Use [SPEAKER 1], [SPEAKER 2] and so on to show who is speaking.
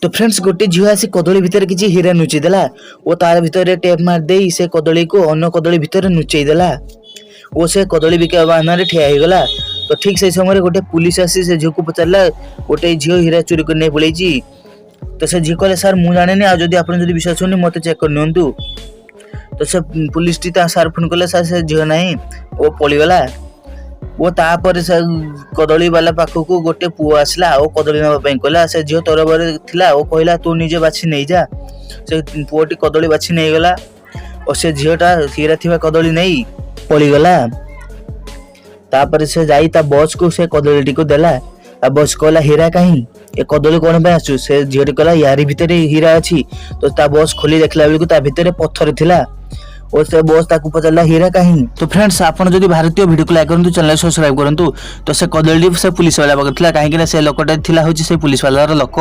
[SPEAKER 1] ତ ଫ୍ରେଣ୍ଡସ୍, ଗୋଟେ ଝିଅ ଆସି କଦଳୀ ଭିତରେ କିଛି ହୀରା ନୁଚେଇ ଦେଲା ଓ ତାର ଭିତରେ ଟେପ୍ ମାରିଦେଇ ସେ କଦଳୀକୁ ଅନ୍ୟ କଦଳୀ ଭିତରେ ନୁଚେଇ ଦେଲା ଓ ସେ କଦଳୀ ବିକିବା ବାହାନାରେ ଠିଆ ହେଇଗଲା। ତ ଠିକ୍ ସେଇ ସମୟରେ ଗୋଟେ ପୁଲିସ ଆସି ସେ ଝିଅକୁ ପଚାରିଲା, ଗୋଟେ ଝିଅ ହୀରା ଚୋରି କରି ନେଇ ପଳେଇଛି। ତ ସେ ଝିଅ କହିଲେ, ସାର୍, ମୁଁ ଜାଣିନି, ଆଉ ଯଦି ଆପଣ ଯଦି ବିଶ୍ୱାସ ହଉନି, ମୋତେ ଚେକ୍ କରିନିଅନ୍ତୁ। ତ ସେ ପୁଲିସଟି ତା ସାର୍ ଫୋନ୍ କଲେ, ସାର୍, ସେ ଝିଅ ନାହିଁ ଓ ପଳିଗଲା। ଓ ତାପରେ ସେ କଦଳୀ ବାଲା ପାଖକୁ ଗୋଟେ ପୁଅ ଆସିଲା ଆଉ କଦଳୀ ନେବା ପାଇଁ କହିଲା। ସେ ଝିଅ ତରବରରେ ଥିଲା ଓ କହିଲା, ତୁ ନିଜେ ବାଛି ନେଇଯା। ସେ ପୁଅଟି କଦଳୀ ବାଛି ନେଇଗଲା ଓ ସେ ଝିଅଟା ହୀରା ଥିବା କଦଳୀ ନେଇ ପଳିଗଲା। ତାପରେ ସେ ଯାଇ ତା ବସ୍କୁ ସେ କଦଳୀଟିକୁ ଦେଲା। ଆଉ ବସ୍ କହିଲା, ହୀରା କାହିଁ? ଏ କଦଳୀ କଣ ପାଇଁ ଆସୁଛୁ? ସେ ଝିଅଟି କହିଲା, ୟାରି ଭିତରେ ହୀରା ଅଛି। ତ ତା ବସ୍ ଖୋଲି ଦେଖିଲା ବେଳକୁ ତା ଭିତରେ ପଥର ଥିଲା ଓ ସେ ବସ୍ ତାକୁ ପଚାରିଲା, ହୀରା କାହିଁ? ତ ଫ୍ରେଣ୍ଡସ୍, ଆପଣ ଯଦି ଭାରତୀୟ, ଭିଡ଼ିଓକୁ ଲାଇକ୍ କରନ୍ତୁ, ଚ୍ୟାନେଲ ସବସ୍କ୍ରାଇବ କରନ୍ତୁ। ତ ସେ କଦଳୀଟି ସେ ପୁଲିସ ବାଲା ପାଖରେ ଥିଲା, କାହିଁକି ନା ସେ ଲୋକଟା ଥିଲା ହେଉଛି ସେ ପୁଲିସ ବାଲାର ଲୋକ।